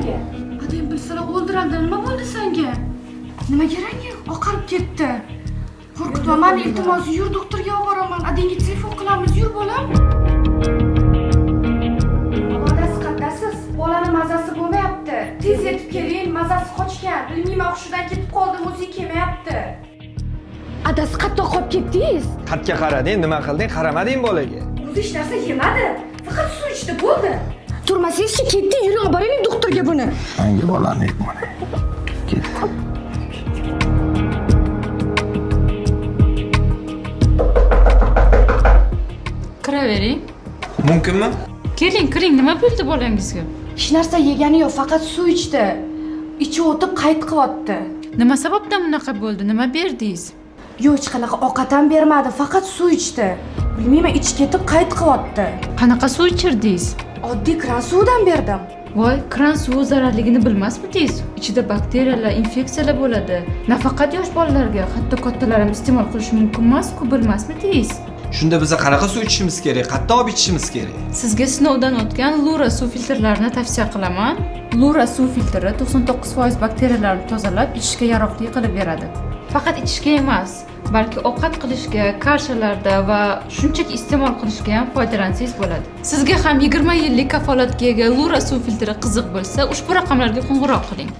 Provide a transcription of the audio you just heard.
sanga? Adang bilsalar o'ldiradi. Nima bo'ldi senga? Nimaga ranging oqarib ketdi? Qo'rqitma mani, iltimos, yur, doktorga olib boraman. Adangga telefon qilamiz, yur bolam. Adasi, qaddasiz? Bolani mazasi bo'lmayapti. Tez yetib keling, mazasi qochgan. Bilmayman, hushidan ketib qoldim, o'zi kelmayapti. Adasi, qattiq qolib ketdingiz. Qatga qarading, nima qilding? Qaramading bolaga. O'zi hech narsa yemadi. Faqat suv ichdi, bo'ldi. Turmasangizchi, ketdi, yuring, olib boraylik doktorga buni. Hangi bolani mana. Ketdi. Kiravering. Mumkinmi? Keling, kiring, nima bo'ldi bolangizga? Hech narsa yegani yo'q, faqat suv ichdi. Ichi o'tib qayt qilyapti. Nima sababdan bunaqa bo'ldi? Nima berdingiz? Yo'q, hech qanaqa ovqat ham bermadi, faqat suv ichdi. Bilmayman, ichi ketib qayt qilyapti. Qanaqa suv ichirdingiz? Oddiy kran suvidan berdim. Voy, kran suvi zararligini bilmasmidingiz? Ichida bakteriyalar, infeksiyalar bo'ladi. Nafaqat yosh bolalarga, hatto kattalar ham iste'mol qilishi mumkin emas-ku, bilmasmidingiz? Shunda biza qanaqa suv ichishimiz kerak? Qayerdan olib ichishimiz kerak? Sizga sinovdan o'tgan Lura suv filtrlarini tavsiya qilaman. Lura suv filtri 99% bakteriyalarni tozalab, ichishga yaroqli qilib beradi. Faqat ichishga emas, balki ovqat qilishga, kashalarda va shunchaki iste'mol qilishga ham foydalansangiz bo'ladi. Sizga ham 20 yillik kafolatga ega Lura suv filtri qiziq bo'lsa, ushbu raqamlarga qo'ng'iroq qiling.